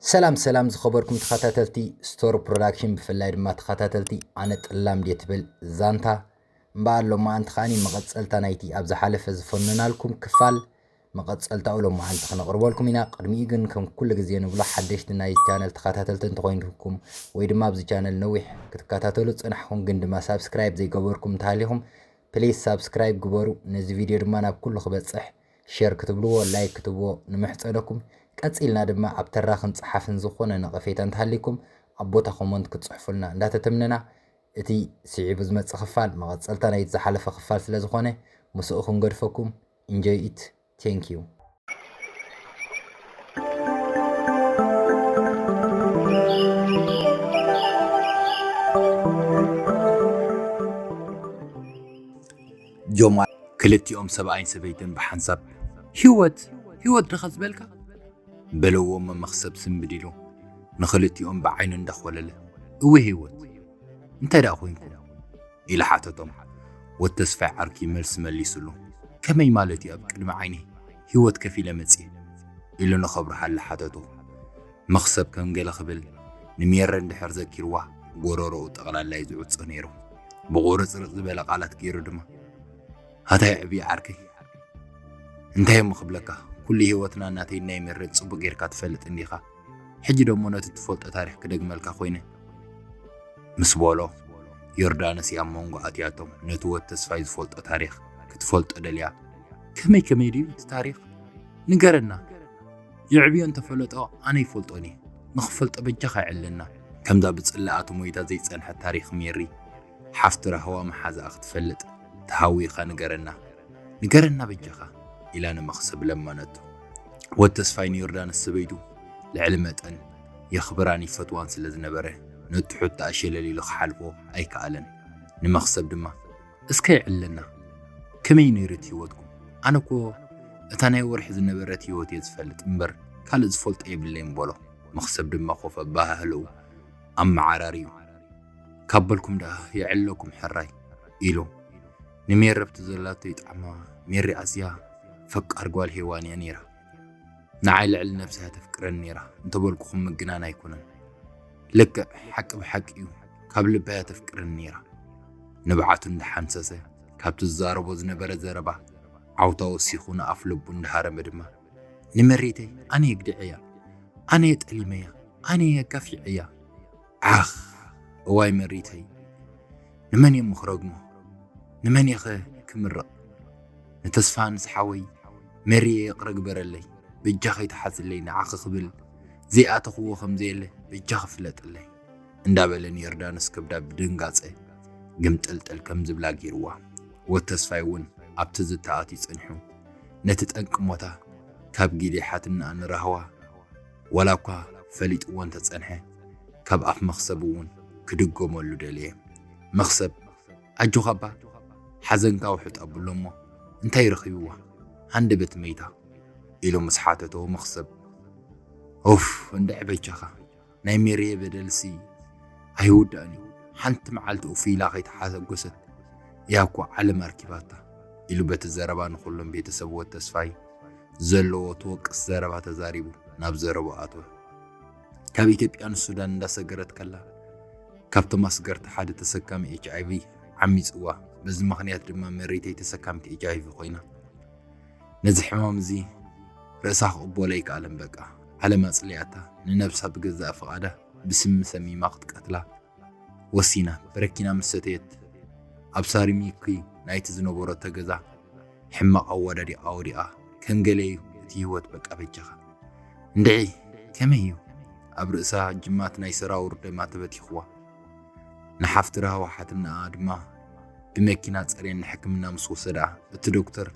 ሰላም ሰላም ዝኸበርኩም ተኸታተልቲ ስቶር ፕሮዳክሽን፣ ብፍላይ ድማ ተኸታተልቲ ኣነ ጥላም ድየ ትብል ዛንታ እምበኣር፣ ሎማዓንቲ ከዓኒ መቐጸልታ ናይቲ ኣብ ዝሓለፈ ዝፈነናልኩም ክፋል መቐጸልታኡ ሎማዓንቲ ክነቕርበልኩም ኢና። ቅድሚኡ ግን ከም ኩሉ ግዜ ንብሎ ሓደሽቲ ናይ ቻነል ተኸታተልቲ እንተኾይንኩም ወይ ድማ ኣብዚ ቻነል ነዊሕ ክትከታተሉ ዝጸናሕኩም ግን ድማ ሳብስክራይብ ዘይገበርኩም እንተሃሊኹም ፕሊስ ሳብስክራይብ ግበሩ። ነዚ ቪድዮ ድማ ናብ ኩሉ ክበጽሕ ሼር ክትብልዎ፣ ላይክ ክትብዎ ንምሕጸነኩም። ቀጺልና ድማ ኣብ ተራኽን ጸሓፍን ዝኾነ ነቐፌታ እንተሃሊኩም ኣብ ቦታ ኮመንት ክትጽሕፉልና እንዳተተምነና፣ እቲ ስዒቡ ዝመጽእ ክፋል መቐጸልታ ናይቲ ዝሓለፈ ክፋል ስለ ዝኾነ ምስኡ ክንገድፈኩም። Enjoy it. Thank you. ጆማ ክልቲኦም ሰብኣይን ሰበይትን ብሓንሳብ፣ "ህይወት፣ ህይወት ድኻ ዝበልካ?" በለዎም። መኽሰብ ስምብድ ኢሉ ንኽልቲኦም ብዓይኑ እንዳኾለለ፣ "እወ ህይወት፣ እንታይ ደኣ ኮይንኩም?" ኢሉ ሓተቶም። ወድ ተስፋይ ዓርኪ መልሲ መሊሱሉ። "ከመይ ማለት እዩ ኣብ ቅድሚ ዓይኒ ህይወት ከፊለ መጽየ?" ኢሉ ንኸብርሃለ ሓተቶ። መኽሰብ ከም ገለ ክብል ንሜረ እንድሕር ዘኪርዋ ጎረሮኡ ጠቕላላ እዩ ዝዕጾ ነይሩ። ብቑርጽርጽ ዝበለ ቃላት ገይሩ ድማ፣ "ኣታ የዕብየ ዓርከይ፣ እንታይ እሞ ክብለካ፣ ኩሉ ህይወትና ናተይ ናይ ሜረ ጽቡቕ ጌርካ ትፈልጥ እንዲኻ። ሕጂ ደሞ ነቲ ትፈልጦ ታሪኽ ክደግመልካ ኮይነ" ምስ በሎ፣ ዮርዳኖስ እያ ኣብ መንጎ ኣትያቶም ነቲ ወድ ተስፋይ ዝፈልጦ ታሪኽ ክትፈልጦ ደልያ። "ከመይ ከመይ ድዩ እቲ ታሪኽ? ንገረና። የዕብዮ እንተፈለጦ ኣነ ይፈልጦን እየ። ንኽፈልጦ በጃኻ የዕለና። ከምዛ ብጽላኣ ተሞይታ ዘይጸንሐት ታሪኽ ሜሪ፣ ሓፍቲ ራህዋ መሓዛኣ ክትፈልጥ ተሃዊኻ ንገረና። ንገረና በጃኻ" ኢላ ንመኽሰብ ለመነቶ። ወድ ተስፋይ ንዮርዳኖስ ሰበይቱ ልዕሊ መጠን የኽብራን ይፈትዋን ስለ ዝነበረ፣ ነቲ ሕቶኣ ሸለል ኢሉ ክሓልፎ ኣይከኣለን። ንመኽሰብ ድማ፣ "እስከ የዕለና፣ ከመይ ነይሩ እቲ ህይወትኩም? ኣነ እኮ እታ ናይ ወርሒ ዝነበረት ህይወት እየ ዝፈልጥ እምበር ካልእ ዝፈልጦ የብለይን" በሎ። መኽሰብ ድማ ኮፍ ኣበሃህልኡ ኣመዓራርዩ፣ "ካብ በልኩም ደኣ የዕለኩም ሕራይ" ኢሉ ንሜሪ ኣብቲ ዘላቶ ይጥዓማ። ሜሪ ኣዝያ ፈቃር ጓል ሄዋን እያ ነይራ። ንዓይ ልዕሊ ነብሳ እያ ተፍቅረኒ ነይራ እንተበልኩኹም ምግናን ኣይኮነን። ልክዕ ሓቂ ብሓቂ እዩ፣ ካብ ልባ እያ ተፍቅረኒ ነይራ። ንብዓቱ እንዳሓንሰሰ ካብቲ ዝዛረቦ ዝነበረ ዘረባ ዓውታ ወሲኹ ንኣፍ ልቡ እንዳሃረመ ድማ፣ "ንመሬተይ ኣነ የግድዐያ፣ ኣነ የጠሊመያ፣ ኣነ የጋፊዐያ። ዓኽ፣ እዋይ መሪተይ፣ ንመን እየ እሞ ክረግሞ? ንመን እየኸ ክምርቕ? ንተስፋ ንስሓወይ መሪየ ይቕረ ግበረለይ፣ በጃኺ ተሓዝለይ፣ ንዓኺ ክብል ዘይኣተኽዎ ከም ዘየለ በጃኺ ፍለጥለይ" እንዳበለ ንዮርዳኖስ ከብዳ ብድንጋጸ ግምጥልጥል ከም ዝብላ ገይርዋ። ወድ ተስፋይ እውን ኣብ ትዝታ ኣትዩ ጸኒሑ ነቲ ጠንቂ ሞታ ካብ ጊዴ ሓትነኣ ንራህዋ ዋላ እኳ ፈሊጥዎ እንተጸንሐ፣ ካብ ኣፍ መኽሰብ እውን ክድገመሉ ደለየ። መኽሰብ፣ "ኣጆኻ እባ፣ ሓዘንካ ውሑጥ ኣብሎ እሞ እንታይ ረኺብዋ? ሃንደበት መይታ?" ኢሉ ምስ ሓተቶ መኽሰብ፣ "ኡፍ፣ እንድዒ በጃኻ፣ ናይ ሜሪየ በደልሲ ኣይውዳእን እዩ። ሓንቲ መዓልቲ ኡፍ ኢላ ከይተሓጎሰት እያ እኮ ዓለም ኣርኪባታ" ኢሉ በቲ ዘረባ ንኹሎም ቤተሰብ ወድ ተስፋይ ዘለዎ ትወቅስ ዘረባ ተዛሪቡ ናብ ዘረባ ኣተወ። ካብ ኢትዮጵያ ንሱዳን እንዳሰገረት ከላ ካብቶም ኣስገርቲ ሓደ ተሰካሚ ኤች ኣይ ቪ ዓሚጽዋ። በዚ ምኽንያት ድማ መሪተይ ተሰካሚት ኤች ኣይ ቪ ኮይና። ነዚ ሕማም እዚ ርእሳ ክቕበሎ ኣይከኣለን። በቃ ዓለም ኣጽሊኣታ፣ ንነብሳ ብገዛእ ፍቓዳ ብስሚ ሰሚማ ክትቀትላ ወሲና። በረኪና ምስ ሰተየት ኣብ ሳሪሚኪ ናይቲ ዝነበረቶ ገዛ ሕማቕ ኣወዳዲቓ ወዲቓ። ከም ገለ እዩ እቲ ህይወት በቃ በጃኻ። እንድዒ ከመይ እዩ ኣብ ርእሳ ጅማት ናይ ሰራውር ደማ ተበቲኽዋ። ንሓፍቲ ራህዋ ሓትነኣ ድማ ብመኪና ጸርየን ንሕክምና ምስ ወሰዳ፣ እቲ ዶክተር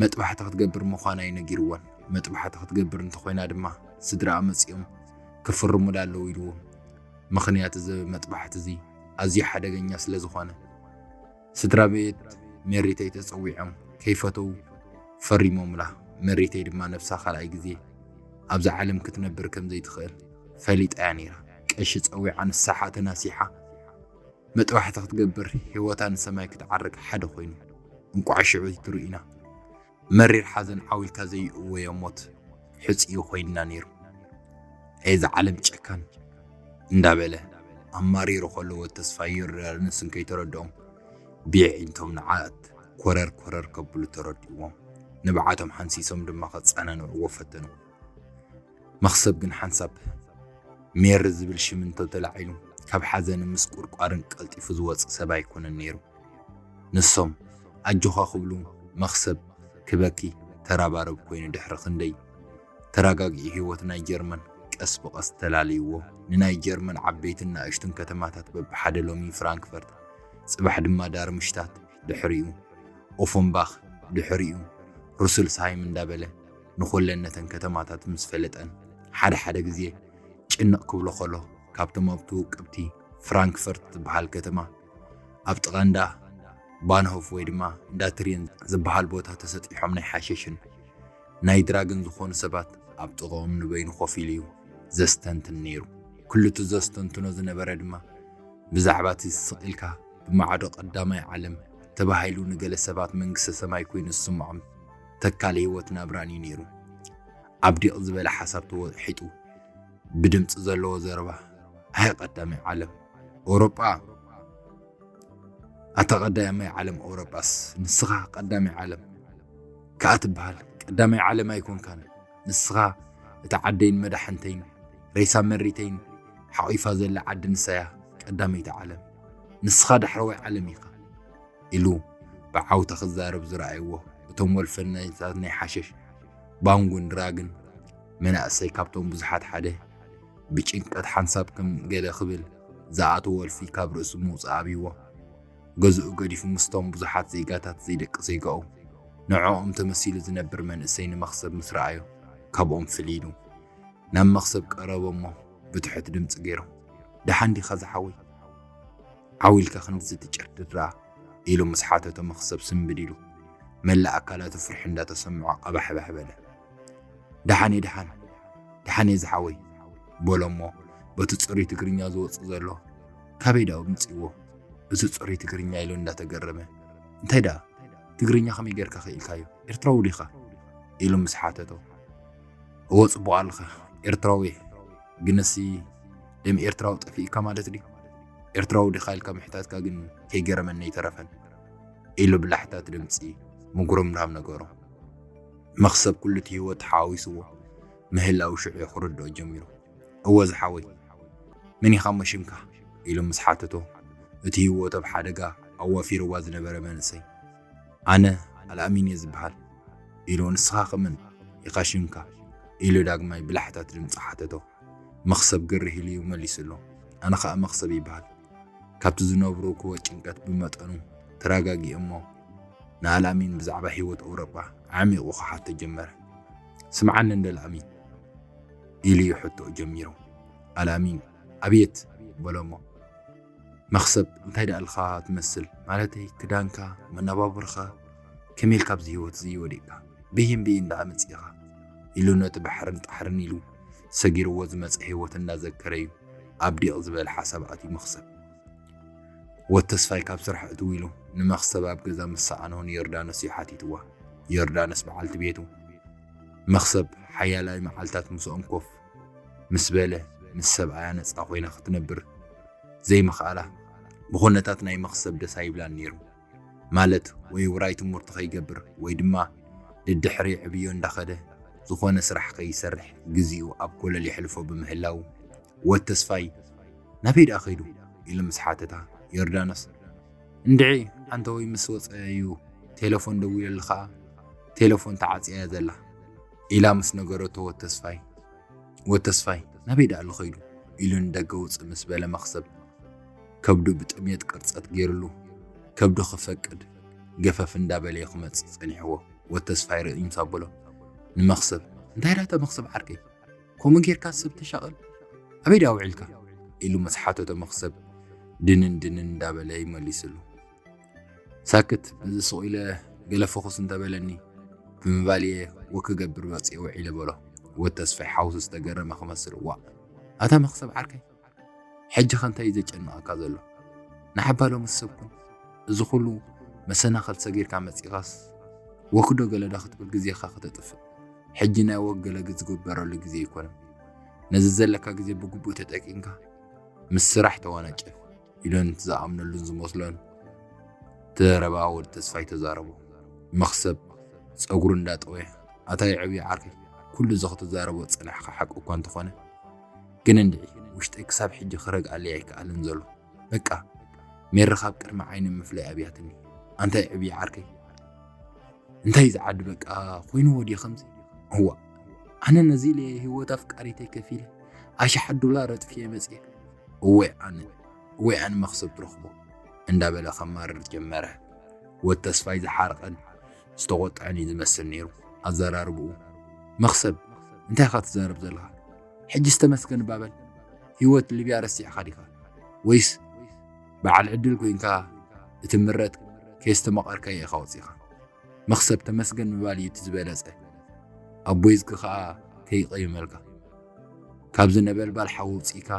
መጥባሕቲ ክትገብር ምዃና እዩ ነጊርወን። መጥባሕቲ ክትገብር እንተኾይና ድማ ስድራኣ መጺኦም ክፍርሙላ ኣለዉ ኢልዎም። ምኽንያት እዚ መጥባሕቲ እዚ ኣዝዩ ሓደገኛ ስለ ዝኾነ፣ ስድራ ቤት ሜሪተይ ተጸዊዖም ከይፈተው ፈሪሞምላ። መሪተይ ድማ ነብሳ ካልኣይ ግዜ ኣብዛ ዓለም ክትነብር ከም ዘይትኽእል ፈሊጣ እያ ነይራ። ቀሺ ጸዊዓ ንሳ ሓ ተናሲሓ መጥባሕቲ ክትገብር ህይወታ ንሰማይ ክትዓርግ ሓደ ኮይኑ። እንቋዕ ሽዑ ትርእዩና። መሪር ሓዘን ዓው ኢልካ ዘይእወዮ ሞት ሕጽዩ ኮይንና ነይሩ። እዚ ዓለም ጨካን እንዳበለ ኣማሪሩ ከሎ፣ ወተስፋይ ዮርዳኖስን ከይተረድኦም ብየዒንቶም ንዓት ኮረር ኮረር ከብሉ ተረድእዎም። ንብዓቶም ሓንሲሶም ድማ ከጸናንዕዎ ፈተኑ። መኽሰብ ግን ሓንሳብ ሜሪ ዝብል ሽም እንተተላዒሉ፣ ካብ ሓዘንን ምስቁርቋርን ቀልጢፉ ዝወጽእ ሰብ ኣይኮነን ነይሩ። ንሶም ኣጆኻ ክብሉ፣ መኽሰብ ክበኪ ተራባረብ ኮይኑ፣ ድሕሪ ክንደይ ተረጋጊኡ ህይወት ናይ ጀርመን ቀስ ብቐስ ተላልይዎ። ንናይ ጀርመን ዓበይትን ንኣሽቱን ከተማታት፣ በብሓደ ሎሚ ፍራንክፈርት፣ ጽባሕ ድማ ዳርምሽታት፣ ድሕሪኡ ኦፈንባኽ፣ ድሕሪኡ ሩስልስሃይም እንዳበለ ንኹለን ነተን ከተማታት ምስ ፈለጠን፣ ሓደ ሓደ ግዜ ጭንቕ ክብሎ ከሎ፣ ካብቶም ኣብቲ ውቅብቲ ፍራንክፈርት ትበሃል ከተማ ኣብ ጥቓ እንዳ ባንሆፍ ወይ ድማ እንዳ ትሪን ዝበሃል ቦታ ተሰጢሖም ናይ ሓሸሽን ናይ ድራግን ዝኾኑ ሰባት ኣብ ጥቓኦም ንበይኑ ኮፍ ኢሉ እዩ ዘስተንትን ነይሩ። ኩሉ እቲ ዘስተንትኖ ዝነበረ ድማ ብዛዕባ እቲ ስቕ ኢልካ ብማዕዶ ቀዳማይ ዓለም ተባሂሉ ንገለ ሰባት መንግስተ ሰማይ ኮይኑ ዝስምዖም ተካል ህይወት ናብራን እዩ ነይሩ። ኣብ ዲቕ ዝበለ ሓሳብ ተወሒጡ ብድምፂ ዘለዎ ዘረባ፣ ኣይ ቀዳማይ ዓለም፣ ኤውሮጳ፣ ኣታ ቀዳማይ ዓለም ኤውሮጳስ ንስኻ ቀዳማይ ዓለም ከኣ ትበሃል። ቀዳማይ ዓለም ኣይኮንካን። ንስኻ እታ ዓደይን መዳሕንተይን ሬሳ መሪተይን ሓቒፋ ዘላ ዓዲ ንሳያ ቀዳመይቲ ዓለም። ንስኻ ዳሕረዋይ ዓለም ኢኻ። ኢሉ ብዓውታ ክዛረብ ዝረኣይዎ እቶም ወልፈኛታት ናይ ሓሸሽ፣ ባንጉን ድራግን መናእሰይ ካብቶም ብዙሓት ሓደ ብጭንቀት ሓንሳብ ከም ገለ ክብል ዝኣተወ ወልፊ ካብ ርእሱ ምውጻእ ኣብይዎ። ገዝኡ ገዲፉ ምስቶም ብዙሓት ዜጋታት ዘይደቂ ዜጋኡ ንዕኦም ተመሲሉ ዝነብር መንእሰይ ንመኽሰብ ምስ ረኣዮ ካብኦም ፍልይ ኢሉ ናብ መኽሰብ ቀረበ እሞ ብትሑት ድምጺ ገይሩ፣ ደሓን ዲኻ ዝሓወይ? ዓው ኢልካ ክንድዚ ትጭርድድ ደኣ? ኢሉ ምስ ሓተቶ መኽሰብ ስንብድ ኢሉ መላእ ኣካላቱ ፍርሒ እንዳተሰምዖ ቀባሕባሕ በለ። ደሓን እየ ደሓን፣ ደሓን እየ ዝሓወይ በሎ እሞ በቲ ጽሩይ ትግርኛ ዝወጽእ ዘሎ ካበይ ደኣ ኣምጺእዎ? እዚ ጽሩይ ትግርኛ ኢሉ እንዳተገረመ እንታይ ደኣ ትግርኛ ከመይ ጌርካ ክኢልካዮ? ኤርትራዊ ዲኻ? ኢሉ ምስ ሓተቶ እወ ጽቡቕ ኣለኻ ኤርትራዊ እየ፣ ግንሲ ደም ኤርትራዊ ጠፊእካ ማለት ድዩ? ኤርትራዊ ዲኻ ኢልካ ምሕታትካ ግን ከይገረመኒ ኣይተረፈን ኢሉ ብላሕታት ድምጺ ምጉርምራም ነገሮ። መኽሰብ ኩሉ እቲ ህይወት ተሓዋዊስዎ ምህላው ሽዑ ክርድኦ ጀሚሩ። እወ ዝሓወይ መን ኢኻ እሞ ሽምካ? ኢሉ ምስ ሓተቶ እቲ ህይወቱ ኣብ ሓደጋ ኣዋፊርዋ ዝነበረ መንእሰይ ኣነ ኣልኣሚን እየ ዝበሃል ኢሉ ንስኻ ከመን ኢኻ ሽምካ? ኢሉ ዳግማይ ብላሕታት ድምፂ ሓተቶ። መኽሰብ ግርህ ኢሉ እዩ መሊሱሉ። ኣነ ኸኣ መኽሰብ ይበሃል። ካብቲ ዝነብርክዎ ጭንቀት ብመጠኑ ተረጋጊኤ እሞ ንኣልኣሚን ብዛዕባ ህይወት ኣውሮጳ ዓሚቑ ክሓቶ ጀመረ። ስምዓኒ እንዶ ኣልኣሚን ኢሉ እዩ ሕቶኡ ጀሚሩ። ኣልኣሚን ኣቤት በሎ እሞ መኽሰብ እንታይ ደኣ ኢልካ ትመስል? ማለተይ ክዳንካ፣ መነባብሮኻ ከመይ ኢልካ ኣብዚ ህይወት እዚ ወዲቕካ? ብይን ብይን ደኣ መጺእኻ? ኢሉ ነቲ ባሕርን ጣሕርን ኢሉ ሰጊርዎ ዝመጸ ህይወት እንዳዘከረ እዩ ኣብ ዲቕ ዝበለ ሓሳብ ኣትዩ መኽሰብ። ወተስፋይ ካብ ስራሕ እትው ኢሉ ንመኽሰብ ኣብ ገዛ ምስ ሰኣኖ ንዮርዳኖስ እዩ ሓቲትዋ። ዮርዳኖስ በዓልቲ ቤቱ መኽሰብ ሓያላይ መዓልታት ምስኦም ኮፍ ምስ በለ ምስ ሰብኣያ ነጻ ኮይና ክትነብር ዘይምኽኣላ ብኹነታት ናይ መኽሰብ ደስ ኣይብላን ነይሩ። ማለት ወይ ውራይ ትምህርቱ ከይገብር ወይ ድማ ደድሕሪ ዕብዮ እንዳኸደ ዝኾነ ስራሕ ከይሰርሕ ግዚኡ ኣብ ኮለል የሕልፎ ብምህላው ወተስፋይ ናበይ ደኣ ከይዱ ኢሉ ምስ ሓተታ ዮርዳኖስ እንድዒ ኣንተ ወይ ምስ ወጸ እዩ ቴለፎን ደዊለሉ ኸኣ ቴለፎን ተዓጽያ እያ ዘላ ኢላ ምስ ነገረቶ ወተስፋይ ወተስፋይ ናበይ ደኣ ኣሎ ከይዱ ኢሉ ንደገ ውጽእ ምስ በለ መኽሰብ ከብዱ ብጥሜት ቅርጸት ገይሩሉ ከብዱ ክፈቅድ ገፈፍ እንዳበለዮ ክመጽእ ጸኒሕዎ። ወተስፋይ ርእዩ ምስ ኣበሎ ንመኽሰብ እንታይ ደኣ እታ መኽሰብ ዓርከይ ከምኡ ጌርካ ሰብ ተሻቕል ኣበይ ደኣ ውዒልካ ኢሉ ምስ ሓተቶ መኽሰብ ድንን ድንን እንዳበለ ይመሊስሉ። ሳክት በዚ ስቕ ኢለ ገለ ፈኹስ እንተበለኒ ብምባል እየ ወክ ክገብር ወፅየ ውዒለ በሎ። ወተስፋይ ሓውሱ ዝተገረመ ክመስል እዋእ ኣታ መኽሰብ ዓርከይ ሕጂ ከ እንታይ እዩ ዘጨንቐካ ዘሎ? ንዓባ ሎምስ ሰብ ኩን እዚ ኩሉ መሰናኽል ሰጊርካ መፂኻስ ወክ ዶ ገለ ዶ ክትብል ግዜኻ ክተጥፍእ ሕጂ ናይ ወክ ገለ ዝግበረሉ ግዜ ኣይኮነን። ነዚ ዘለካ ግዜ ብግቡእ ተጠቂምካ ምስ ስራሕ ተዋናጨፍ ኢሎን ዝኣምነሉን ዝመስሎን ዘረባ ወዲ ተስፋይ ተዛረቦ። መኽሰብ ጸጉሩ እንዳጠወየ፣ ኣታ የዕብዩ ዓርከይ፣ ኩሉ እዚ ክትዛረቦ ዝጸናሕካ ሓቂ እኳ እንተኾነ፣ ግን እንድዒ ውሽጠይ ክሳብ ሕጂ ክረግኣለይ ኣይከኣልን ዘሎ። በቃ ሜሪ ካብ ቅድሚ ዓይኒ ምፍላይ ኣብያትኒ። ኣንታ የዕብዩ ዓርከይ፣ እንታይ ዝዓዲ በቃ ኮይኑ ወዲ ከምዚ። እዋ ኣነ ነዚ ኢለ ህይወት ኣፍቃሪተይ ከፊለ ኣሽሓት ዶላር ኣጥፊኤ መፅየ። እወይ ኣነ እወይ ኣነ መኽሰብ ትረኽቦ እንዳበለ ከማርር ጀመረ። ወድ ተስፋይ ዝሓረቐን ዝተቖጥዐን እዩ ዝመስል ነይሩ ኣዘራርብኡ። መኽሰብ እንታይ ኢኻ ትዛረብ ዘለኻ? ሕጂ ዝተመስገን ባበል ህይወት ሊብያ ረሲዕኻ ዲኻ? ወይስ በዓል ዕድል ኮይንካ እቲ ምረት ከየስተማቐርካዮ ኢኻ ወፂኻ? መኽሰብ ተመስገን ምባል እዩ እቲ ዝበለጸ። ኣቦይ ዝጊ ኸኣ ከይቐይመልካ። ካብዚ ነበልባል ሓዊ ኣውጺእካ፣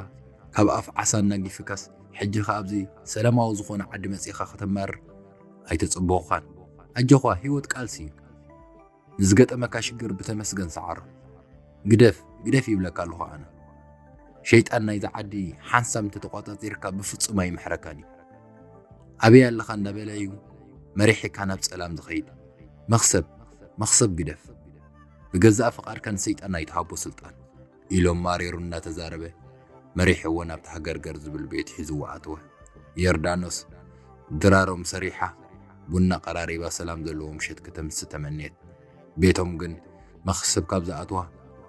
ካብ ኣፍ ዓሳ ኣናጊፍካስ፣ ሕጂ ኸኣ ኣብዚ ሰላማዊ ዝኾነ ዓዲ መጺእካ ከተማርር ኣይተጸበኹኻን። ኣጆኻ፣ ህይወት ቃልሲ እዩ። ንዝገጠመካ ሽግር ብተመስገን ሰዓሮ። ግደፍ፣ ግደፍ ይብለካ ኣለኹ ኣነ። ሸይጣን ናይዛ ዓዲ ሓንሳብ እንተተቋጻጺርካ ብፍጹም ኣይምሕረካን እዩ። ኣበይ ኣለኻ እንዳበለ እዩ መሪሕካ ናብ ጸላም ዝኸይድ። መኽሰብ፣ መኽሰብ ግደፍ። ብገዛእ ፍቓድካ ንሰይጣን ኣይትሃቦ ስልጣን። ኢሎም ማሬሩ እናተዛረበ መሪሕዎ ናብቲ ሃገርገር ዝብል ቤት ሒዝዎ ኣተወ። ዮርዳኖስ ድራሮም ሰሪሓ ቡና ቀራሪባ ሰላም ዘለዎ ምሸት ከተምሲ ተመንየት። ቤቶም ግን መኽሰብ ካብ ዝኣትዋ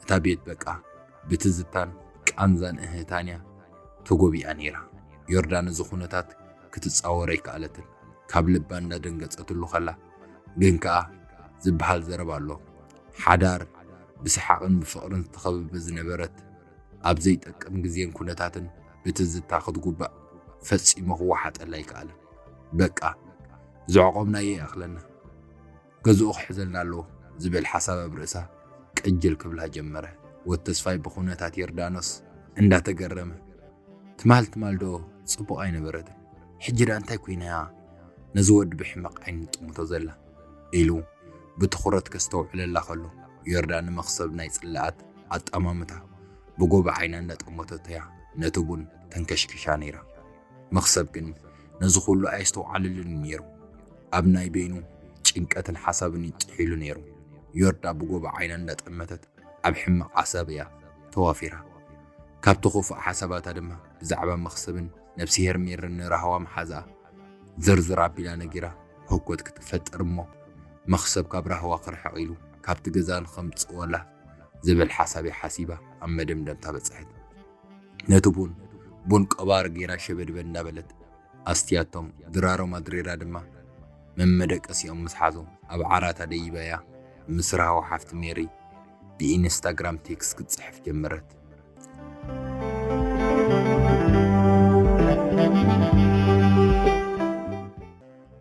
እታ ቤት በቃ ብትዝታን ቃንዛን እህህታን እያ ተጎቢኣ ነይራ። ዮርዳኖስ እዚ ኩነታት ክትጻወሮ ኣይከኣለትን። ካብ ልባ እንዳደንገጸትሉ ከላ ግን ከኣ ዝበሃል ዘረባ ኣሎ። ሓዳር ብሰሓቕን ብፍቕርን ዝተኸበበ ዝነበረት ኣብ ዘይጠቅም ግዜን ኩነታትን ብትዝታ ክትጉባእ ፈጺሙ ክወሓጠላ ኣይከኣለን። በቃ ዘዕቆብናዮ ይኣኽለና፣ ገዝኡ ክሕዘልና ኣለዎ ዝብል ሓሳብ ኣብ ርእሳ ቅጅል ክብላ ጀመረ። ወድ ተስፋይ ብኹነታት ዮርዳኖስ እንዳተገረመ ትማል ትማል ዶ ጽቡቕ ኣይነበረትን? ሕጂ ደኣ እንታይ ኮይናያ ነዚ ወዲ ብሕመቕ ዓይኒ ትጥምቶ ዘላ? ኢሉ ብትኹረት ከስተውዕለላ ከሎ፣ ዮርዳ ንመኽሰብ ናይ ጽላኣት ኣጠማምታ ብጎቦ ዓይና እንዳጠመተቶያ ነቲ ቡን ተንከሽኪሻ ነይራ። መኽሰብ ግን ነዚ ኩሉ ኣየስተውዓለሉን ነይሩ። ኣብ ናይ በይኑ ጭንቀትን ሓሳብን እዩ ጥሒሉ ነይሩ። ዮርዳ ብጎቦ ዓይና እንዳጠመተት ኣብ ሕማቕ ሓሳብ እያ ተዋፊራ። ካብቲ ክፉእ ሓሳባታ ድማ ብዛዕባ መኽሰብን ነብስሄር ሜርን ንራህዋ ምሓዝኣ ዝርዝር ኣቢላ ነጊራ ህኮት ክትፈጥር እሞ መኽሰብ ካብ ራህዋ ክርሕቕ ኢሉ ካብቲ ገዛ ንኸምጽወላ ዝብል ሓሳብ እያ ሓሲባ ኣብ መደምደምታ በጽሐት። ነቲ ቡን ቡን ቀባር ጌራ ሸበድበድ እንዳበለት ኣስትያቶም ድራሮም ኣድሪራ ድማ መመደቀሲኦም ምስ ሓዙ ኣብ ዓራታ ደይበያ ምስ ራህዋ ሓፍቲ ሜሪ ብኢንስታግራም ቴክስት ክትጽሕፍ ጀመረት።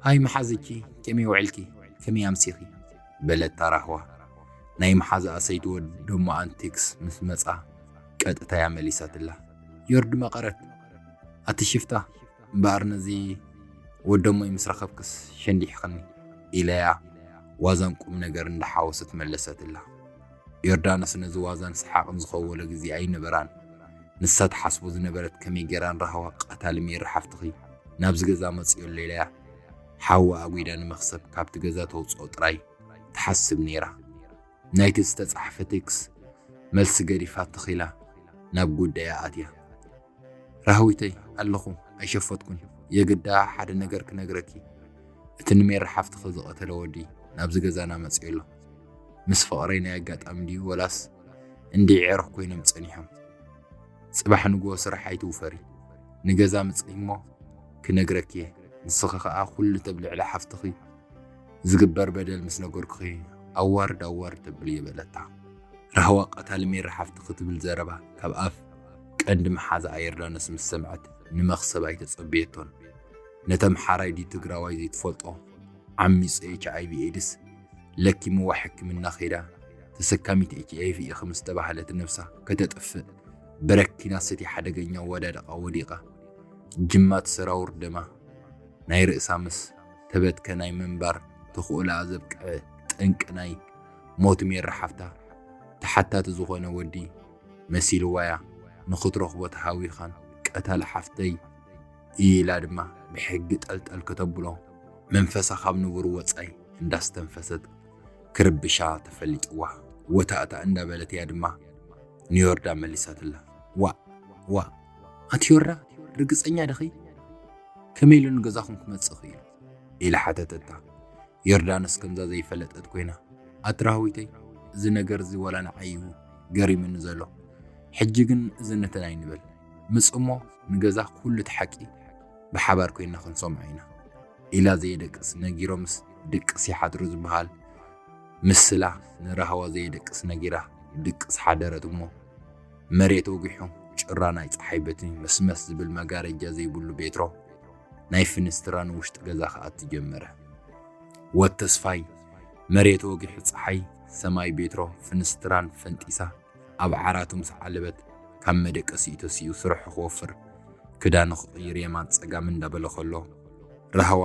ሃይ መሓዝኪ፣ ከመይ ውዕልኪ? ከመይ ኣምሲኺ? በለታ ራህዋ። ናይ መሓዝኣ ሰይቲ ወዲ ደሞኣን ቴክስት ምስ መጻ ቀጥታ እያ መሊሳትላ። ዮርዲ መቐረት፣ ኣቲ ሽፍታ፣ እምበኣር ነዚ ወደሞይ ምስ ረኸብክስ ሸንዲሕኽኒ ኢለያ ዋዛን ቁም ነገር እንዳሓወሰት መለሰትላ። ዮርዳኖስ ነዚ ዋዛን ሰሓቕን ዝኸወሎ ግዜ ኣይነበራን። ንሳ ትሓስቦ ዝነበረት ከመይ ጌራ ንራህዋ ቀታሊ ሜሪ ሓፍትኺ ናብዚ ገዛ መጽዮ ኣሎ ኢለያ ሓዋ ኣጒዳ ንመኽሰብ ካብቲ ገዛ ተውጽኦ ጥራይ ትሓስብ ነይራ። ናይቲ ዝተጻሕፈ ቴክስ መልሲ ገዲፋ ትኺላ ናብ ጉዳያ ኣትያ። ራህዊተይ ኣለኹ ኣይሸፈትኩን። የግዳ ሓደ ነገር ክነግረኪ። እቲ ንሜሪ ሓፍትኺ ዝቐተለ ወዲ ናብዚ ገዛና መጺኡ ኣሎ። ምስ ፍቕረይ ናይ ኣጋጣሚ ድዩ ወላስ እንድዒ ዕሩኽ ኮይኖም ጸኒሖም? ጽባሕ ንግሆ ስራሕ ኣይትውፈሪ። ንገዛ ምጽኢ እሞ ክነግረኪ እየ። ንስኺ ኸኣ ኩሉ ተብልዕሊ ሓፍትኺ ዝግበር በደል ምስ ነገርኩኺ ኣዋርድ ኣዋርድ ተብሊ እየ በለታ። ራህዋ ቀታሊ ሜሪ ሓፍቲ ክትብል ዘረባ ካብ ኣፍ ቀንዲ መሓዛ ኣየርዳኖስ ምስ ሰምዐት ንመኽሰብ ኣይተጸበየቶን። ነተምሓራይ ድዩ ትግራዋይ ዘይትፈልጦ ዓሚጹ ኤች ኣይ ቪ ኤድስ ለኪምዋ ሕክምና ኸይዳ ተሰካሚት ኤች ኣይ ቪ ኢኺ ምስ ተባህለት ነብሳ ከተጥፍእ በረኪና ሰቲ ሓደገኛ ወዳደቓ ወዲቓ ጅማት ሰራውር ደማ ናይ ርእሳ ምስ ተበትከ ናይ ምንባር ተኽእሎኣ ዘብቅዐ ጠንቂ ናይ ሞት ሜሪ ሓፍታ ተሓታቲ ዝኾነ ወዲ መሲልዋያ ንኽትረኽቦ ተሃዊኻን ቀታሊ ሓፍተይ ኢላ ድማ ብሕጊ ጠልጠል ከተብሎ መንፈሳ ካብ ንቡር ወጻኢ እንዳስተንፈሰት ክርብሻ ተፈሊጥዋ። ወታእታ እንዳበለት እያ ድማ ንዮርዳ መሊሳትላ። "ዋ ዋ ኣቲ ዮርዳ፣ ርግጸኛ ድኺ? ከመይ ኢሉ ንገዛኹም ክመጽእ ክኢሉ?" ኢላ ሓተተታ። ዮርዳኖስ ከምዛ ዘይፈለጠት ኮይና፣ "ኣቲ ራህዊተይ፣ እዚ ነገር እዚ ዋላ ንዓይ እዩ ገሪምኒ ዘሎ። ሕጂ ግን እዚ ነተን ኣይንበል። ምጽ እሞ ንገዛ ኩሉ እቲ ሓቂ ብሓባር ኮይና ክንሰምዖ ኢና" ኢላ ዘየደቅስ ነጊሮምስ ድቅስ ይሓድሩ ዝበሃል ምስላ ንራህዋ ዘየደቅስ ነጊራ ድቅስ ሓደረት እሞ፣ መሬት ወጊሑ ጭራ ናይ ጸሓይ በቲ መስመስ ዝብል መጋረጃ ዘይብሉ ቤትሮ ናይ ፍንስትራ ንውሽጢ ገዛ ክኣቱ ጀመረ። ወድ ተስፋይ መሬት ወጊሑ ጸሓይ ሰማይ ቤትሮ ፍንስትራን ፈንጢሳ ኣብ ዓራቱ ምስ ዓለበት ካብ መደቀሲኡ ተሲኡ ስርሑ ክወፍር ክዳኑ ክቕይር የማን ጸጋም እንዳበለ ከሎ ራህዋ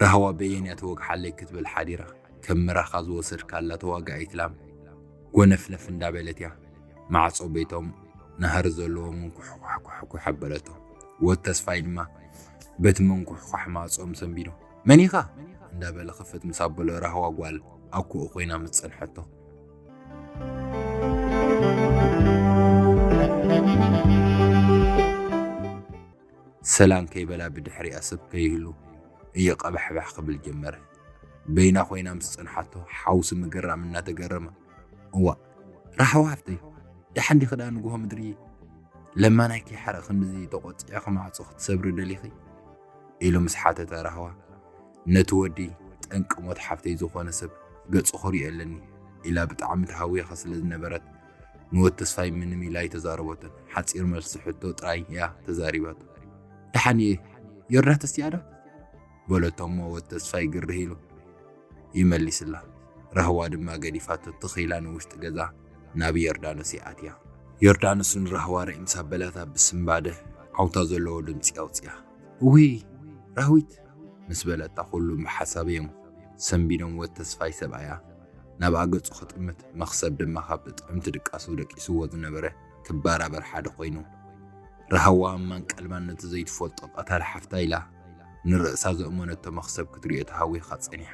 ራህዋ በየን እያ ትወግሓለይ ክትብል ሓዲራ ከም ምራኻ ዝወሰድካላ ተዋጋኢት ላም ጎነፍነፍ እንዳበለት እያ ማዕጾ ቤቶም ናህሪ ዘለዎ ምንኩሕኳሕኳሕኳሕ ኣበለቶ። ወድ ተስፋይ ድማ በቲ ምንኩሕኳሕ ማዕጾኦም ሰንቢዱ "መን ኢኻ?" እንዳበለ ክፍት ምስ ኣበሎ ራህዋ ጓል ኣኩኡ ኮይና ምስ ጸንሐቶ። ሰላም ከይበላ ብድሕሪኣ ሰብ ከይህሉ እየቐባሕባሕ ክብል ጀመረ። በይና ኮይና ምስ ጸንሓቶ ሓውሲ ምግራም እናተገረመ "እዋ ራህዋ ሓፍተይ፣ ደሓን ዲኺ ደኣ ንግሆ ምድሪ ለማናይ ከይሓረቕ ክንድዚ ተቖጢዕኺ ማዕጾ ክትሰብሪ ደሊኺ?" ኢሉ ምስ ሓተተ ራህዋ ነቲ ወዲ ጠንቂ ሞት ሓፍተይ ዝኾነ ሰብ ገጹ ክሪኦ ኣለኒ ኢላ ብጣዕሚ ተሃዊኻ ስለ ዝነበረት ንወድ ተስፋይ ምንም ኢላ ኣይተዛረበቶን። ሓጺር መልሲ ሕቶ ጥራይ እያ ተዛሪባቶ። "ደሓን እየ፣ ዮርዳኖስ እያ ዶ?" በለቶ እሞ ወድ ተስፋይ ግርህ ኢሉ ይመሊስላ። ራህዋ ድማ ገዲፋቶ ትኽ ኢላ ንውሽጢ ገዛ ናብ ዮርዳኖስ ይኣትያ። ዮርዳኖስ ንራህዋ ርእይ ምስ ኣበላታ ብስንባደ ዓውታ ዘለዎ ድምጺ ኣውጽያ። "እውይ ራህዊት!" ምስ በለታ ኩሉም ብሓሳብ እዮም ሰንቢዶም። ወድ ተስፋይ ሰብኣያ ናብኣ ገጹ ክጥምት መኽሰብ ድማ ካብ ጥዕምቲ ድቃሱ ደቂስዎ ዝነበረ ክባራበር ሓደ ኮይኑ ራህዋ እማን ቀልባን ነቲ ዘይትፈልጦ ቀታሊ ሓፍታ ኢላ ንርእሳ ዘእመነቶ መኽሰብ ክትሪኦ ተሃዊኻ ጸኒሓ።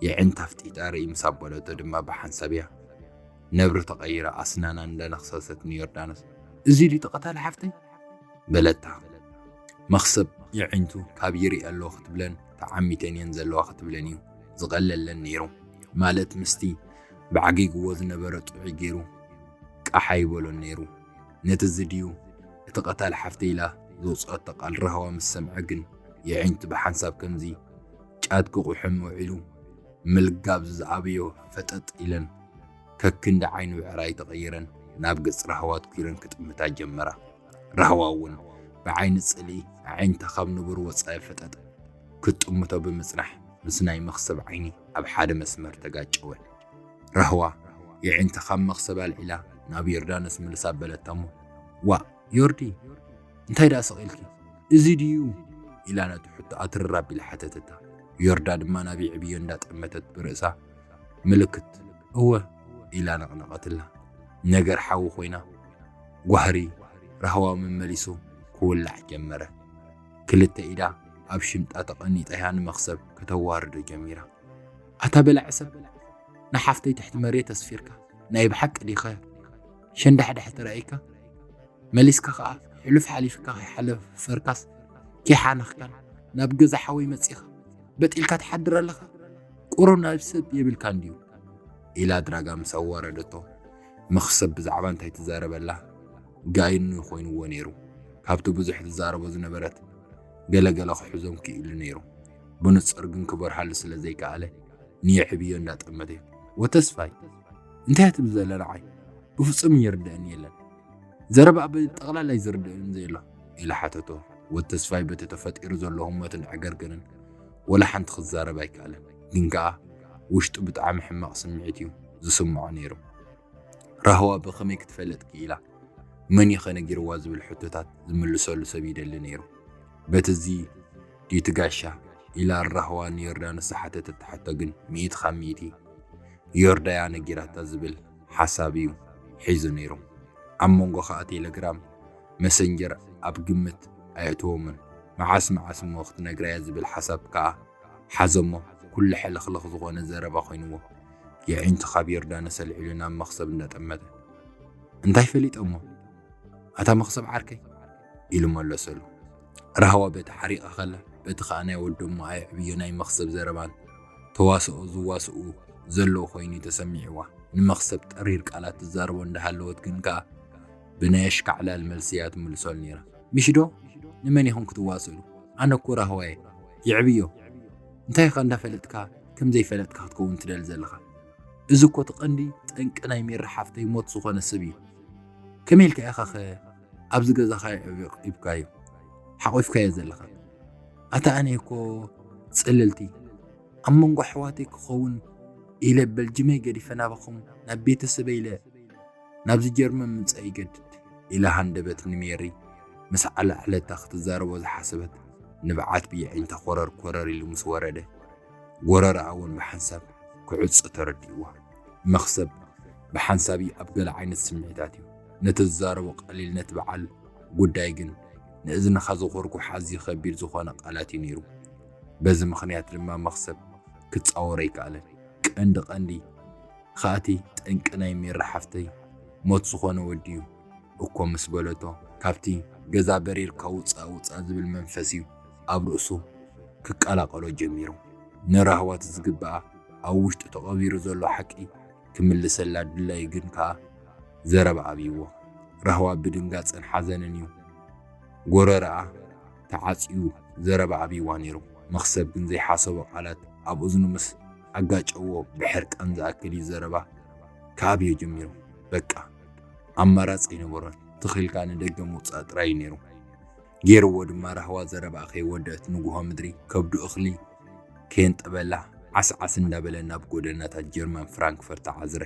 የዕንታ ኣፍጢጣ ርእይ ምስ ኣበለቶ ድማ ብሓንሳብ እያ ነብሪ ተቐይራ ኣስናና እንዳነኽሰሰት ንዮርዳኖስ "እዚ ድዩ እቲ ቀታሊ ሓፍተይ?" በለታ። መኽሰብ የዒንቱ ካብ ይርኢ ኣለዎ ክትብለን ተዓሚተን እየን ዘለዋ ክትብለን እዩ ዝቐለለን ነይሩ። ማለት ምስቲ ብዓጊግዎ ዝነበረ ጥዑይ ገይሩ ቃሕ ኣይበሎን ነይሩ። ነቲ እዚ ድዩ እቲ ቀታሊ ሓፍተይ ኢላ ዘውፅኦቶ ቃል ራህዋ ምስ ሰምዐ ግን የዒንቱ ብሓንሳብ ከምዚ ጫት ክቑሕም ውዒሉ ምልጋብ ዝዝኣበዮ ፈጠጥ ኢለን ከክንዲ ዓይኑ ብዕራይ ተቐይረን ናብ ገጽ ራህዋ ኣትኲረን ክጥምታ ጀመራ። ራህዋ እውን ብዓይኒ ጽልኢ ኣዒንታ ካብ ንቡር ወጻኢ ፈጠጥ ክትጥምቶ ብምጽናሕ ምስ ናይ መኽሰብ ዓይኒ ኣብ ሓደ መስመር ተጋጨወ። ራህዋ የዒንታ ካብ መኽሰብ ኣልዒላ ናብ ዮርዳኖስ ምልስ ኣበለታ እሞ ዋእ ዮርዲ እንታይ ደኣ ስቕ ኢልኪ? እዚ ድዩ? ኢላ ነቲ ሕቶ ኣትርር ኣቢላ ሓተተታ። ዮርዳ ድማ ናብ የዕብዮ እንዳጠመተት ብርእሳ ምልክት እወ ኢላ ነቕነቐትላ። ነገር ሓዊ ኮይና ጓህሪ ራህዋ መመሊሱ ክውላዕ ጀመረ። ክልተ ኢዳ ኣብ ሽምጣ ተቐኒጣ እያ ንመኽሰብ ከተዋርዶ ጀሚራ። ኣታ በላዒ ሰብ ንሓፍተይ ትሕቲ መሬት ኣስፊርካ ናይ ብሓቂ ዲኸ ሸንዳሕዳሕ ተራኢካ? መሊስካ ኸኣ ሕሉፍ ሓሊፍካ ከይሓለፈርካስ ከይሓነኽካን ናብ ገዛ ሓወይ መጺኻ በጥ ኢልካ ትሓድር ኣለኻ? ቁሩብ ናብ ሰብ የብልካን ድዩ? ኢላ ድራጋ ምስ ኣዋረደቶ መኽሰብ ብዛዕባ እንታይ ትዛረብ ኣላ ጋይኑ ኮይንዎ ነይሩ። ካብቲ ብዙሕ ትዛረቦ ዝነበረት ገለገለ ክሕዞም ክኢሉ ነይሩ። ብንጹር ግን ክበርሃሉ ስለ ዘይከኣለ ንየዕብዮ እንዳጠመተ ወተስፋይ እንታይ ትብል ዘለ ንዓይ ብፍጹም ይርድእን የለን። ዘረባ ብጠቕላላ ይዝርድእን ዘየሎ ኢላ ሓተቶ። ወተስፋይ በቲ ተፈጢሩ ዘሎ ህሞትን ዕገርግርን ወላ ሓንቲ ክዛረብ ኣይከኣለን። ግን ከኣ ውሽጡ ብጣዕሚ ሕማቕ ስምዒት እዩ ዝስምዖ ነይሩ። ራህዋ ብኸመይ ክትፈልጥ ክኢላ? መን እዩ ኸ ነጊርዋ ዝብል ሕቶታት ዝምልሰሉ ሰብ ይደሊ ነይሩ። በቲ እዚ ድዩ እቲ ጋሻ ኢላ ራህዋ ንዮርዳኖስ ዝሓተተታ ሕቶ ግን ሚእቲ ካብ ሚእቲ ዮርዳያ ነጊራታ ዝብል ሓሳብ እዩ ሒዙ ነይሩ። ኣብ መንጎ ከኣ ቴሌግራም፣ መሰንጀር ኣብ ግምት ኣየእተዎምን። መዓስ መዓስ እሞ ክትነግረያ ዝብል ሓሳብ ከኣ ሓዘሞ። ኩሉ ሕልኽልኽ ዝኾነ ዘረባ ኮይንዎ፣ የዒንቱ ካብ ዮርዳኖስ ኣልዒሉ ናብ መኽሰብ እንዳጠመተ፣ "እንታይ ፈሊጠ እሞ? ኣታ መኽሰብ ዓርከይ?" ኢሉ መለሰሉ። ራህዋ በቲ ሓሪቓ ከላ፣ በቲ ኸኣ ናይ ወደሞ ኣየዕብዮ ናይ መኽሰብ ዘረባን ተዋስኦ ዝዋስኡ ዘለዉ ኮይኑ ተሰሚዕዋ። ንመኽሰብ ጠሪር ቃላት ትዛረቦ እንዳሃለወት ግን ከኣ ብናይ ኣሽካዕላል መልሲ እያ ትምልሰሉ ነይራ። "ምሽ ዶ? ንመን ኢኹም ክትዋስእሉ? ኣነ እኮ ራህዋ እየ። የዕብዮ። እንታይ ኢኻ እንዳፈለጥካ ከም ዘይፈለጥካ ክትከውን ትደሊ ዘለኻ? እዚ እኮ እቲ ቀንዲ ጠንቂ ናይ ሜሪ ሓፍተይ ሞት ዝኾነ ሰብ እዩ። ከመይ ኢልካ ኢኻ ኸ ኣብዚ ገዛኻ የዕብዮ ኢብካዮ? ሓቒፍካዮ ዘለኻ? ኣታ ኣነ እኮ ጽልልቲ፣ ኣብ መንጎ ኣሕዋተይ ክኸውን ኢለ በልጅመይ ገዲፈ ናባኹም ናብ ቤተሰበይ ኢለ ናብዚ ጀርመን ምምጻእ ይገድድ" ኢላ ሃንደበት ንሜሪ ምስ ኣላዕለታ ክትዛረቦ ዝሓሰበት፣ ንብዓት ብየዒንታ ኮረር ኮረር ኢሉ ምስ ወረደ፣ ጎረረኣ እውን ብሓንሳብ ክዕጾ ተረዲእዋ። መኽሰብ ብሓንሳብ እዩ ኣብ ገለ ዓይነት ስምዒታት እዩ። ነቲ ዝዛረቦ ቀሊል፣ ነቲ በዓል ጉዳይ ግን ንእዝንኻ ዝኹርኩሕ ኣዝዩ ከቢድ ዝኾነ ቃላት እዩ ነይሩ። በዚ ምኽንያት ድማ መኽሰብ ክጻወሮ ኣይከኣለን። ቀንዲ ቀንዲ ከኣቲ ጠንቂ ናይ ሜሪ ሓፍተይ ሞት ዝኾነ ወዲ እዩ እኮ ምስ በለቶ፣ ካብቲ ገዛ በሪርካ ውጻእ ውጻእ ዝብል መንፈስ እዩ ኣብ ርእሱ ክቀላቀሎ ጀሚሩ። ንራህዋ እቲ ዝግብኣ ኣብ ውሽጡ ተቐቢሩ ዘሎ ሓቂ ክምልሰላ ድላዩ ግን ከኣ ዘረባ ኣብይዎ። ራህዋ ብድንጋጸን ሓዘንን እዩ ጎረረኣ ተዓጽዩ ዘረባ ኣብይዋ ነይሩ። መኽሰብ ግን ዘይሓሰቦ ቃላት ኣብ እዝኑ ምስ ኣጋጨዎ ብሕርቃን ዝኣክል እዩ ዘረባ ክኣብዮ ጀሚሩ። በቃ ኣማራጺ ኣይነበሮን። ትኽ ኢልካ ንደገ ምውጻእ ጥራይ እዩ ነይሩ። ገይርዎ ድማ ራህዋ ዘረባኣ ከይወደአት ንጉሆ ምድሪ ከብዱ እኽሊ ከየንጠበላ ዓስዓስ እንዳበለ ናብ ጎደናታት ጀርመን ፍራንክፈርት ተዓዝረ።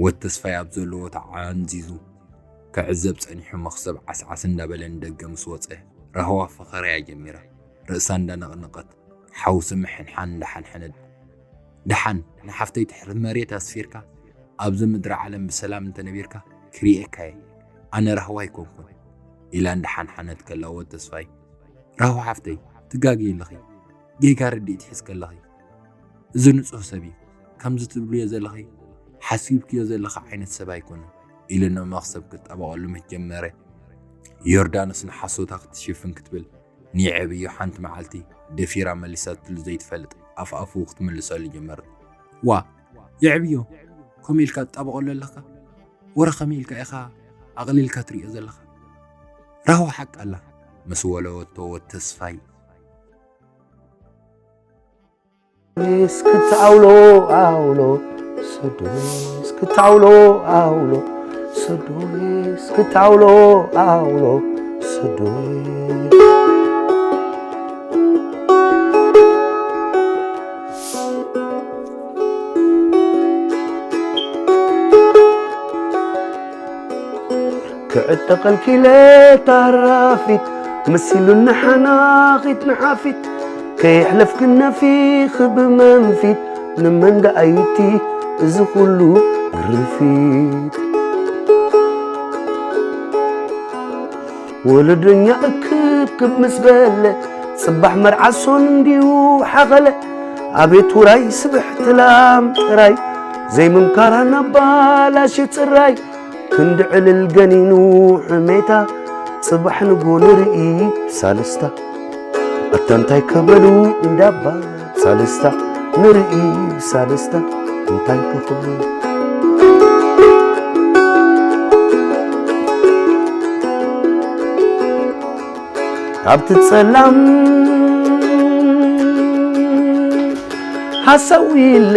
ወድ ተስፋይ ኣብ ዘለዎ ተዓንዚዙ ክዕዘብ ጸኒሑ። መኽሰብ ዓስዓስ እንዳበለ ንደገ ምስ ወጸ፣ ራህዋ ፈኸራያ ጀሚራ። ርእሳ እንዳነቕነቐት፣ ሓውሲ ምሕንሓን እንዳሓንሐነት፣ "ደሓን ንሓፍተይ ትሕቲ መሬት ኣስፊርካ ኣብዚ ምድሪ ዓለም ብሰላም እንተነቢርካ ክርእየካ እየ። ኣነ ራህዋ ኣይኮንኩን" ኢላ እንዳሓንሓነት ከላ፣ ወድ ተስፋይ፣ "ራህዋ ሓፍተይ፣ ትጋግዪ ኣለኺ። ጌጋ ርድኢት ሒዝኪ ኣለኺ። እዚ ንጹህ ሰብ እዩ። ከምዚ ትብልዮ ዘለኺ፣ ሓሲብክዮ ዘለኺ ዓይነት ሰብ ኣይኮነን" ኢሉ ንመኽሰብ ክጣበቐሉ ምስ ጀመረ፣ ዮርዳኖስ ንሓሶታ ክትሽፍን ክትብል፣ "ንየዕብዮ ሓንቲ መዓልቲ ደፊራ መሊሳትሉ ዘይትፈልጥ ኣፍ ኣፉ ክትምልሰሉ ጀመረት። ዋ፣ የዕብዮ፣ ከምኡ ኢልካ ትጣበቐሉ ኣለኻ? ወረ ከመይ ኢልካ ኢኻ ኣቕሊልካ ትሪኦ ዘለኻ? ራህዋ ሓቂ ኣላ" ምስ ወለወቶ፣ ወድ ተስፋይ፣ እስክታውሎ ኣውሎ ሰዶስ፣ እስክታውሎ ኣውሎ ሰዶስ፣ እስክታውሎ ኣውሎ ሰዶስ። ክዕጠቐልኪ ኢለ ታራፊት መሲሉኒ ሓናኺት ንሓፊት፣ ከየሕለፍክን ነፊኺ ብመንፊት፣ ንመን ደኣ ዩቲ እዚ ኩሉ ግርፊት? ወለደኛ እክብክብ ምስ በለ፣ ጽባሕ መርዓ ሶን እንዲዩ ሓኸለ። ኣቤት ውራይ ስብሕቲ ላም ጥራይ፣ ዘይምምካራ ናባላሽ ጽራይ። ክንዲ ዕልል ገኒኑ ሕሜታ፣ ጽባሕ ንጎ ንርኢ ሳልስታ። ኣታ እንታይ ከበሉ እንዳባ ሳልስታ፣ ንርኢ ሳልስታ እንታይ ከኽብሉ። ካብቲ ጸላም ሃሰው ኢለ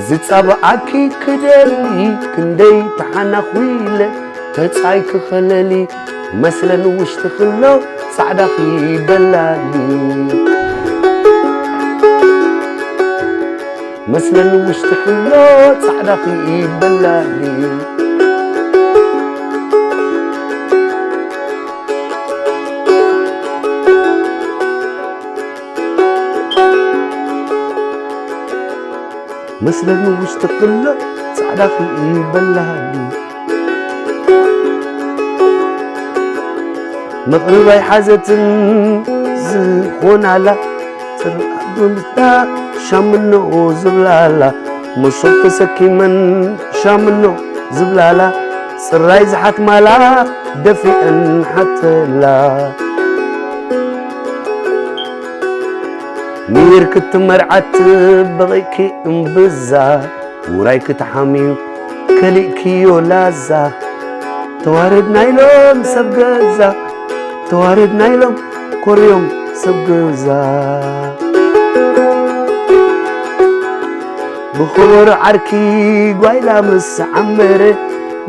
ዝጸብዓኪ ክደሊ፣ ክንደይ ተሓናኹ ኢለ ተጻይ ክኸለሊ፣ መስለን ውሽጢ ክሎ ጻዕዳኺ በላሊ። መስለን ውሽጢ ክሎ ጻዕዳኺ በላሊ። መስለኒ ውሽጢ ክሎ ጻዕዳ ዳኺ በላሊ። መቕርብ ኣይሓዘትን ዝኾናላ፣ ጽራብ ብምስታ ሻምኖ ዝብላላ፣ መሶብ ተሰኪመን ሻምኖ ዝብላላ፣ ጽራይ ዝሓትማላ ደፊአን ሓተላ። ሚር ክትመርዓት በቒዕኪ እምብዛ፣ ውራይ ክትሓምዩ ከሊእክዮ ላዛ። ተዋረድና ኢሎም ሰብ ገዛ፣ ተዋረድና ኢሎም ኮርዮም ሰብ ገዛ። ብኸበሮ ዓርኪ ጓይላ ምስ ዓመረ፣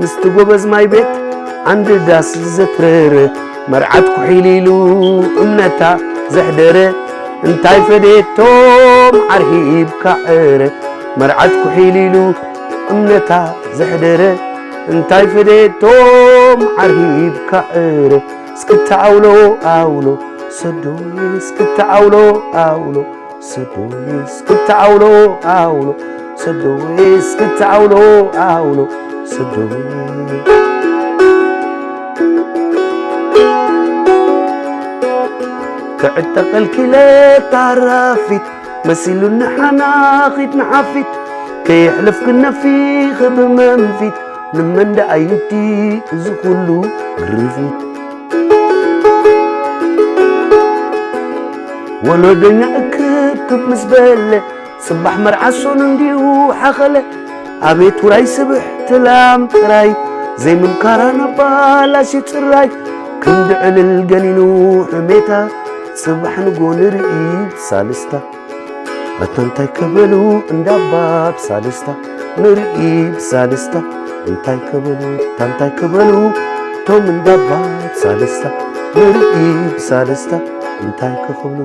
ምስቲ ጎበዝ ማይ ቤት ዓንዲ ዳስ ዘትረረ፣ መርዓት ኩሒል ኢሉ እምነታ ዘሕደረ፣ እንታይ ፈዴቶ መዓር ሂብካ ዕረ፣ መርዓት ኩሒል ኢሉ እምነታ ዘሕደረ፣ እንታይ ፈዴቶ መዓር ሂብካ ዕረ፣ እስክታ ኣውሎ ኣውሎ ሰዶይ፣ እስክታ ኣውሎ ኣውሎ ሰዶይ፣ እስክታ ኣውሎ ኣውሎ ሰዶይ፣ እስክታ ኣውሎ ኣውሎ ሰዶይ። ክዕጠቐልኪ ኢለ ታራፊት፣ መሲሉኒ ሓናኺት ንሓፊት፣ ከየሕለፍክን ነፊኺ ብመንፊት፣ ንመን ደኣ ይብቲ እዚ ኩሉ ግርፊት? ወለዶኛ እክብክብ ምስ በለ፣ ጽባሕ መርዓ ሶኑ እንዲሁ ሓኸለ። ኣቤት ውራይ ስብሕቲ ላም ጥራይ፣ ዘይምምካራ ናብ ባላሽ ጽራይ። ክንዲ ዕልል ገኒኑ ሕሜታ፣ ጽባሕ ንጎ ንርኢ ብሳልስታ። ኣታ እንታይ ከበሉ እንዳባ ብሳልስታ፣ ንርኢ ብሳልስታ። እንታይ ከበሉ፣ ኣታ እንታይ ከበሉ፣ ቶም እንዳባ ብሳልስታ፣ ንርኢ ብሳልስታ። እንታይ ክኽብሉ።